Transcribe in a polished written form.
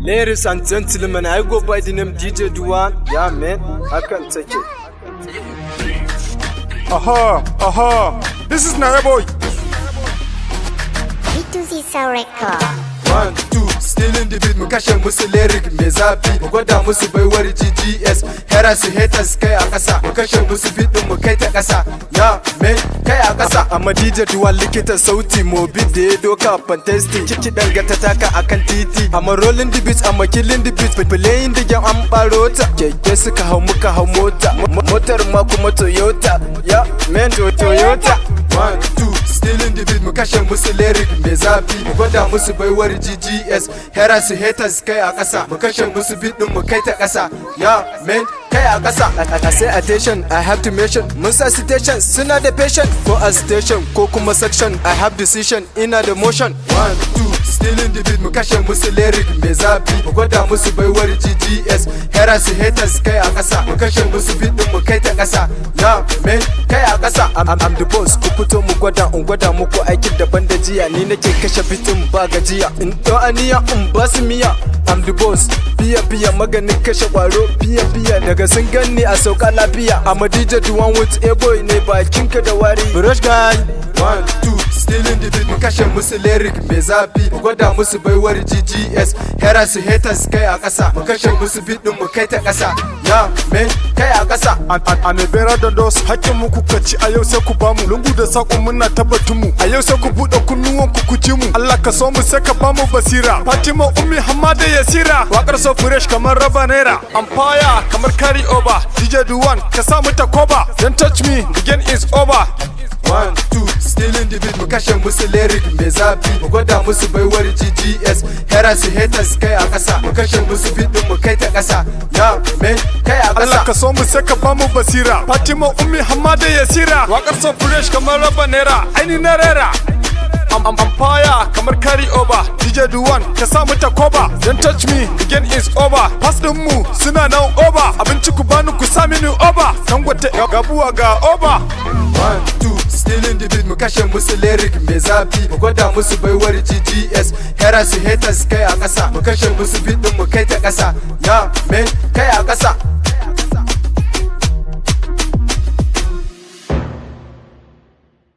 Ladies and gentlemen, I go by the name DJ Duwan. Yeah, man, I can take it. Aha, aha. This is Naya Boy. B2C Sound Record. One, two, stealing the beat, mu kashe musu lyric mai zafi, mu gwada musu baiwar GGS, hera su haters kai a ƙasa, mu kashe musu beat din mu kai ta ƙasa, ya man, kai a ƙasa. Amma DJ Duwan likitan sauti, mo beat da ya doka fantastic, kiɗan ga ta taka akan titi, amma rolling the beats, amma killing the beats, playing the game an ɓaro ta, keke suka hau muka hau mota, motar ma kuma Toyota, ya man, Toyota. One, two, stealing the beat, mu kashe musu lyric mai zafi, mu gwada musu baiwar GGS, hera su haters kai a ƙasa, mu kashe musu beat din mu kai ta ƙasa, ya man, kai a ƙasa. I say attention, I have to mention, mun sa station suna da patient, ko a station ko kuma section, I have decision, ina da motion. One, two, stealing the beat, mu kashe musu lyric mai zafi, mu gwada musu baiwar GGS, hera su haters kai a ƙasa, mu kashe musu beat din mu kai ta ƙasa, ya man, kai a ƙasa. I'm the boss, ku fito mu gwada, in gwada muku aikin daban da jiya, ni nake kashe bitin ba gajiya, in ɗau aniya in ba su miya. I'm the boss, fiya fiya maganin kashe kwaro, fiya fiya daga sun ganni a sauka lafiya. I'm a DJ Duwan with a boy ne bakinka da wari. Brush guy. One, two, stealing the beat, mu kashe musu lyric mai zafi, mu gwada musu baiwar GGS, hera su haters kai a ƙasa, mu kashe musu beat din mu kai ta ƙasa, ya man, kai a ƙasa. A mai bera da dos hakkin mu kuka ci a yau sai ku bamu lungu da sako muna tabbatun mu a yau sai ku buɗe kunnuwan ku ku ji mu. Allah ka so mu sai ka bamu basira. Fatima, Ummi, Hamada, Yasira, wakar so fresh kamar raba naira, ampaya kamar carry over. DJ Duwan ka sa mu ta koba. Don't touch me, the game is over. One, two, stealing the beat, mu kashe musu lyric mai zafi, mu gwada musu baiwar GGS, hera su haters kai a ƙasa, mu kashe musu beat din mu kai ta ƙasa, ya man, kai a Allah ƙasa. Ka so mu sai ka bamu basira. Fatima, Ummi, Hamada, Yasira, wakar so fresh kamar raba naira, aini na rera am fire kamar carry over. DJ Duwan ka sa mu ta koba. Don't touch me, the game is over. Pass din mu suna nan over. Abinci ku bani ku sa mini over. Dangote gabuwa ga over. One, two, stealing the beat, mu kashe musu lyric mai zafi, mu gwada musu baiwar GGS, hera su haters kai a ƙasa, mu kashe musu beat din mu kai ta ƙasa, ya man, kai a ƙasa.